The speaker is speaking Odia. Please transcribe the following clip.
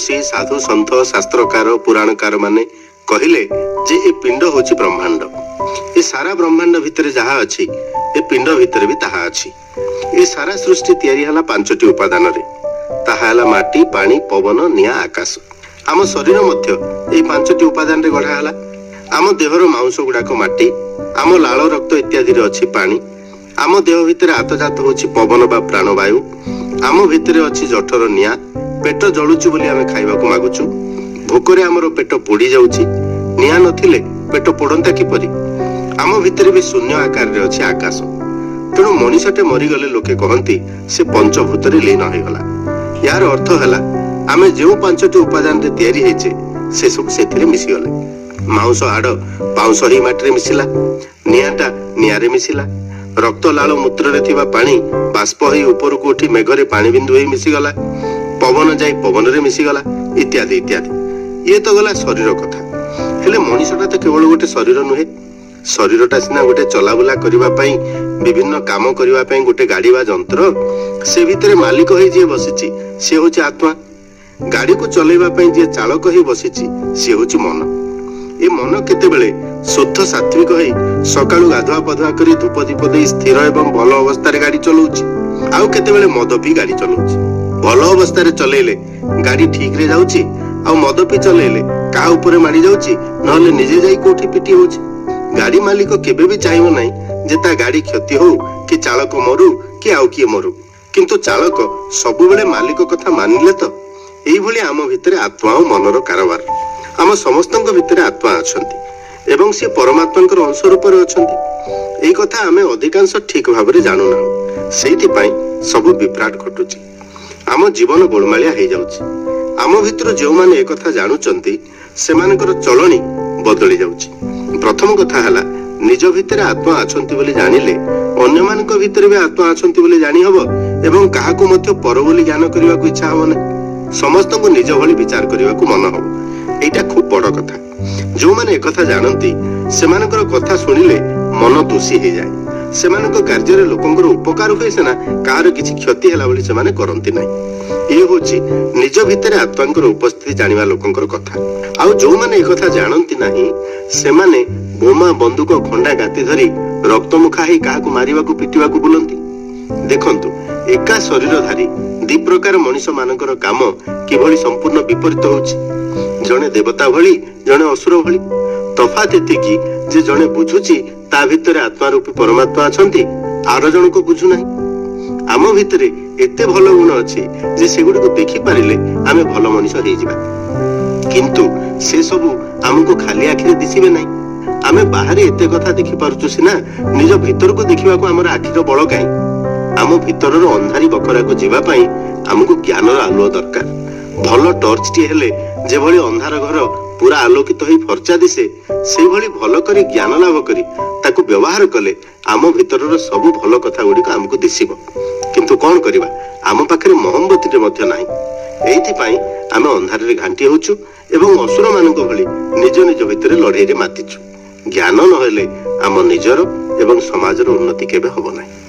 ଋଷି, ସାଧୁ, ସନ୍ଥ, ଶାସ୍ତ୍ରକାର, ପୁରାଣକାର ମାନେ କହିଲେ ଯେ ଏ ପିଣ୍ଡ ହଉଛି ବ୍ରହ୍ମାଣ୍ଡ। ଏ ସାରା ବ୍ରହ୍ମାଣ୍ଡ ଭିତରେ ଯାହା ଅଛି, ଏ ପିଣ୍ଡ ଭିତରେ ବି ତାହା ଅଛି। ଏ ସାରା ସୃଷ୍ଟି ତିଆରି ହେଲା ପାଞ୍ଚଟି ଉପାଦାନରେ। ତାହା ହେଲା ମାଟି, ପାଣି, ପବନ, ନିଆଁ, ଆକାଶ। ଆମ ଶରୀର ମଧ୍ୟ ଏଇ ପାଞ୍ଚଟି ଉପାଦାନରେ ଗଢା ହେଲା। ଆମ ଦେହର ମାଉଁସ ଗୁଡାକ ମାଟି, ଆମ ଲାଳ, ରକ୍ତ ଇତ୍ୟାଦିରେ ଅଛି ପାଣି, ଆମ ଦେହ ଭିତରେ ଆତଯାତ ହଉଛି ପବନ ବା ପ୍ରାଣବାୟୁ, ଆମ ଭିତରେ ଅଛି ଜଠର ନିଆଁ। ପେଟ ଜଳୁଛି ବୋଲି ଆମେ ଖାଇବାକୁ ମାଗୁଛୁ। ଭୋକରେ ଆମର ପେଟ ପୋଡି ଯାଉଛି। ନିଆଁ ନଥିଲେ ପେଟ ପୋଡନ୍ତା କିପରି? ଆମ ଭିତରେ ବି ଶୂନ୍ୟ ଆକାରରେ ଅଛି ଆକାଶ। ତେଣୁ ମଣିଷଟେ ମରିଗଲେ ଲୋକେ କହନ୍ତି, ସେ ପଞ୍ଚଭୂତରେ ଲୀନ ହେଇଗଲା। ଏହାର ଅର୍ଥ ହେଲା, ଆମେ ଯେଉଁ ପାଞ୍ଚଟି ଉପାଦାନରେ ତିଆରି ହେଇଛେ, ସେ ସବୁ ସେଥିରେ ମିଶିଗଲେ। ମାଉଁସ ହାଡ ପାଉଁଶ ହେଇ ମାଟିରେ ମିଶିଲା, ନିଆଁଟା ନିଆଁରେ ମିଶିଲା, ରକ୍ତ, ଲାଳ, ମୂତ୍ରରେ ଥିବା ପାଣି ବାଷ୍ପ ହେଇ ଉପରକୁ ଉଠି ମେଘରେ ପାଣି ବିନ୍ଦୁ ହେଇ ମିଶିଗଲା, ପବନ ଯାଇ ପବନରେ ମିଶିଗଲା, ଇତ୍ୟାଦି ଇତ୍ୟାଦି। ଇଏ ତ ଗଲା ଶରୀର କଥା। ହେଲେ ମଣିଷଟା ତ କେବଳ ଗୋଟେ ଶରୀର ନୁହେଁ। ଶରୀରଟା ସିନା ଗୋଟେ ଚଲାବୁଲା କରିବା ପାଇଁ, ବିଭିନ୍ନ କାମ କରିବା ପାଇଁ ଗୋଟେ ଗାଡି ବା ଯନ୍ତ୍ର। ସେ ଭିତରେ ମାଲିକ ହେଇ ଯିଏ ବସିଛି, ସିଏ ହଉଛି ଆତ୍ମା। ଗାଡିକୁ ଚଲେଇବା ପାଇଁ ଯିଏ ଚାଳକ ହେଇ ବସିଛି, ସିଏ ହଉଛି ମନ। ଏ ମନ କେତେବେଳେ ଶୁଦ୍ଧ ସାତ୍ବିକ ହେଇ ସକାଳୁ ଗାଧୁଆ ପାଧୁଆ କରି, ଧୂପ ଦୀପ ଦେଇ ସ୍ଥିର ଏବଂ ଭଲ ଅବସ୍ଥାରେ ଗାଡି ଚଲଉଛି, ଆଉ କେତେବେଳେ ମଦ ପିଇ ଗାଡି ଚଲଉଛି। ଭଲ ଅବସ୍ଥାରେ ଚଲେଇଲେ ଗାଡି ଠିକରେ ଯାଉଛି, ଆଉ ମଦ ପିଇ ଚଲେଇଲେ କାହା ଉପରେ ମାଡି ଯାଉଛି, ନହେଲେ ନିଜେ ଯାଇ କୋଉଠି ପିଟି ହଉଛି। ଗାଡି ମାଲିକ କେବେ ବି ଚାହିଁବ ନାହିଁ ଯେ ତା ଗାଡି କ୍ଷତି ହଉ କି ଚାଳକ ମରୁ କି ଆଉ କିଏ ମରୁ। କିନ୍ତୁ ଚାଳକ ସବୁବେଳେ ମାଲିକ କଥା ମାନିଲେ ତ? ଏଇଭଳି ଆମ ଭିତରେ ଆତ୍ମା ଓ ମନର କାରବାର। ଆମ ସମସ୍ତଙ୍କ ଭିତରେ ଆତ୍ମା ଅଛନ୍ତି ଏବଂ ସେ ପରମାତ୍ମାଙ୍କର ଅଂଶ ରୂପରେ ଅଛନ୍ତି। ଏଇ କଥା ଆମେ ଅଧିକାଂଶ ଠିକ ଭାବରେ ଜାଣୁନାହୁଁ। ସେଇଥିପାଇଁ ସବୁ ବିଭ୍ରାଟ ଘଟୁଛି, ଆମ ଜୀବନ ଗୋଳମାଳିଆ ହେଇଯାଉଛି। ଆମ ଭିତରୁ ଯେଉଁମାନେ ଏକଥା ଜାଣୁଛନ୍ତି, ସେମାନଙ୍କର ଚଳଣି ବଦଳି ଯାଉଛି। ପ୍ରଥମ କଥା ହେଲା, ନିଜ ଭିତରେ ଆତ୍ମା ଅଛନ୍ତି ବୋଲି ଜାଣିଲେ ଅନ୍ୟମାନଙ୍କ ଭିତରେ ବି ଆତ୍ମା ଅଛନ୍ତି ବୋଲି ଜାଣି ହବ ଏବଂ କାହାକୁ ମଧ୍ୟ ପର ବୋଲି ଜ୍ଞାନ କରିବାକୁ ଇଚ୍ଛା ହବ ନାହିଁ। ସମସ୍ତଙ୍କୁ ନିଜ ଭଳି ବିଚାର କରିବାକୁ ମନ ହବ। ଏଇଟା ଖୁବ ବଡ କଥା। ଯୋଉମାନେ ଏକଥା ଜାଣନ୍ତି, ସେମାନଙ୍କର କଥା ଶୁଣିଲେ ମନ ତୁଷି ହେଇଯାଏ। ସେମାନଙ୍କ କାର୍ଯ୍ୟରେ ଲୋକଙ୍କର ଉପକାର ହୁଏ ସିନା, କାହାର କିଛି କ୍ଷତି ହେଲା ଭଳି ସେମାନେ କରନ୍ତି ନାହିଁ। ଇଏ ହଉଛି ନିଜ ଭିତରେ ଆତ୍ମାଙ୍କର ଉପସ୍ଥିତି ଜାଣିବା ଲୋକଙ୍କର କଥା। ଆଉ ଯୋଉମାନେ ଏକଥା ଜାଣନ୍ତି ନାହିଁ, ସେମାନେ ବୋମା, ବନ୍ଧୁକ, ଖଣ୍ଡା, ଗାତି ଧରି ରକ୍ତମୁଖା ହେଇ କାହାକୁ ମାରିବାକୁ ପିଟିବାକୁ ବୁଲନ୍ତି। ଦେଖନ୍ତୁ, ଏକା ଶରୀରଧାରୀ ଦି ପ୍ରକାର ମଣିଷ ମାନଙ୍କର କାମ କିଭଳି ସମ୍ପୂର୍ଣ୍ଣ ବିପରୀତ ହଉଛି। ଜଣେ ଦେବତା ଭଳି, ଜଣେ ଅସୁର ଭଳି। ତଫାତ ଏତିକି ଯେ ଜଣେ ବୁଝୁଛି ତା ଭିତରେ ଆତ୍ମା ରୂପୀ ପରମାତ୍ମା ଅଛନ୍ତି, ଆର ଜଣକୁ ବୁଝୁନାହିଁ। ଆମ ଭିତରେ ଏତେ ଭଲ ଗୁଣ ଅଛି ଯେ ସେଗୁଡିକୁ ଦେଖିପାରିଲେ ଆମେ ଭଲ ମଣିଷ ହେଇଯିବା। କିନ୍ତୁ ସେ ସବୁ ଆମକୁ ଖାଲି ଆଖିରେ ଦିଶିବେ ନାହିଁ। ଆମେ ବାହାରେ ଏତେ କଥା ଦେଖିପାରୁଛୁ ସିନା, ନିଜ ଭିତରକୁ ଦେଖିବାକୁ ଆମର ଆଖିର ବଳ କାହିଁ? ଆମ ଭିତରର ଅନ୍ଧାରୀ ବଖରାକୁ ଯିବା ପାଇଁ ଆମକୁ ଜ୍ଞାନର ଆଲୁଅ ଦରକାର। ଭଲ ଟର୍ଚ୍ଚଟିଏ ହେଲେ ଯେଭଳି ଅନ୍ଧାର ଘର ପୁରା ଆଲୋକିତ ହେଇ ଫର୍ଚା ଦିଶେ, ସେଇଭଳି ଭଲ କରି ଜ୍ଞାନ ଲାଭ କରି ତାକୁ ବ୍ୟବହାର କଲେ ଆମ ଭିତରର ସବୁ ଭଲ କଥା ଗୁଡିକ ଆମକୁ ଦିଶିବ। କିନ୍ତୁ କଣ କରିବା, ଆମ ପାଖରେ ମହମବତୀଟେ ମଧ୍ୟ ନାହିଁ। ଏଇଥିପାଇଁ ଆମେ ଅନ୍ଧାରରେ ଘାଣ୍ଟି ହଉଛୁ ଏବଂ ଅସୁର ମାନଙ୍କ ଭଳି ନିଜ ନିଜ ଭିତରେ ଲଢେଇରେ ମାତିଛୁ। ଜ୍ଞାନ ନହେଲେ ଆମ ନିଜର ଏବଂ ସମାଜର ଉନ୍ନତି କେବେ ହବ ନାହିଁ।